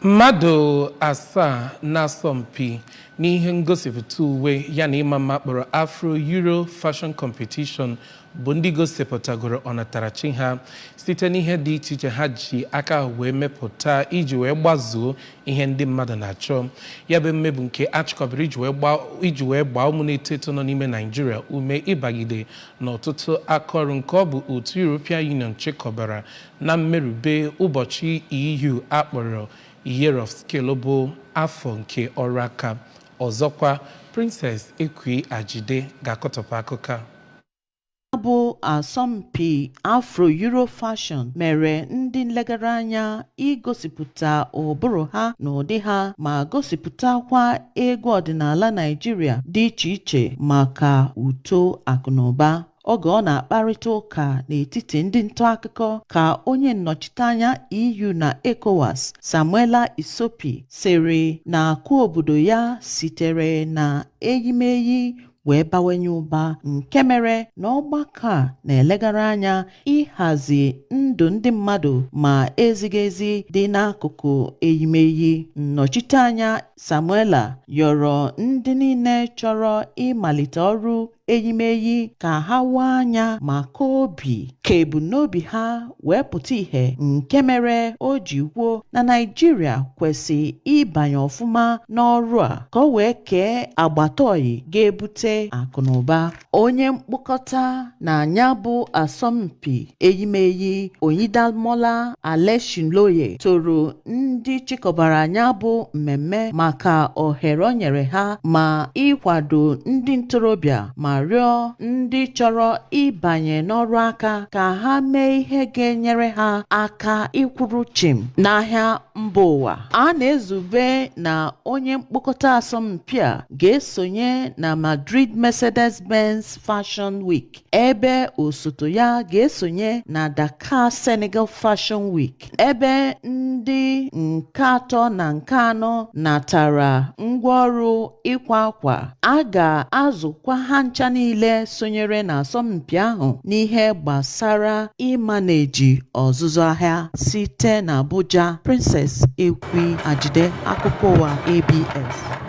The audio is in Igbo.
Mmadụ asaa na-asọ mpi n'ihe ngosipụta uwe ya na ịma mma kpọrọ Afro Euro Fashion Competition bụ ndị gosipụtagoro ọnatarachi ha site n'ihe dị iche iche ha ji aka wee mepụta iji wee gbazuo ihe ndị mmadụ na-achọ. Ya bụ emume bụ nke a chịkọbara iji wee gbaa ụmụ na-eto eto nọ n'ime Naijiria ume ịbagide n'ọtụtụ akaọrụ nke ọ bụ otu European Union chịkọbara na mmerube ụbọchị EU a kpọrọ Year of Skill bụ afọ nke ọrụ aka. Ọzọkwa, Princess Ekwi Ajide ga-akọtọpụ akụkọ a. Ya bụ asọmpi Afro Euro Fashion mere ndị nlegara anya igosipụta ụbụrụ ha n'ụdị ha ma gosipụtakwa egwu ọdịnala Naịjirịa dị iche iche maka uto akụnụba. Oge ọ na-akparịta ụka n'etiti ndị nta akụkọ ka onye nnọchiteanya EU na ECOWAS, Samuela Isopi, sịrị na akụ obodo ya sitere na eyimeyi wee bawanye ụba nke mere na ọgbakọ a na-elegara anya ịhazi ndụ ndị mmadụ ma ezighị ezi dị n'akụkụ eyimeyi. Nnọchiteanya Samuela yọrọ ndị niile chọrọ ịmalite ọrụ eyimeyi ka ha waa anya ma kọọ obi ka ebumnobi ha wee pụta ìhè nke mere o ji kwuo na Naịjirịa kwesị ịbanye ọfụma n'ọrụ a ka o wee kee agbata oyi ga-ebute akụnụba. Onye mkpokọta na ya bụ asọmpi eyimeyi Oyindamola Aleshinloye toro ndị chịkọbara ya bụ mmemme maka ohere o nyere ha ma ịkwado ndị ntorobịa ma rịọ ndị chọrọ ịbanye n'ọrụ aka ka ha mee ihe ga-enyere ha aka ịkwụrụ chịm n'ahịa mba ụwa. A na-ezube na onye mkpokọta asọmpi a ga-esonye na Madrid Mercedes-Benz Fashion Week ebe osote ya ga-esonye na Dakar Senegal Fashion Week ebe ndị nke atọ na nke anọ natara ngwaọrụ ịkwa akwa. A ga-azụkwa ha ncha niile sonyere n'asọmpi ahụ n'ihe gbasara ịmaneji ọzụzụ ahịa. Site n'Abuja, Princess Ekwi Ajide, akụkọ ụwa ABS.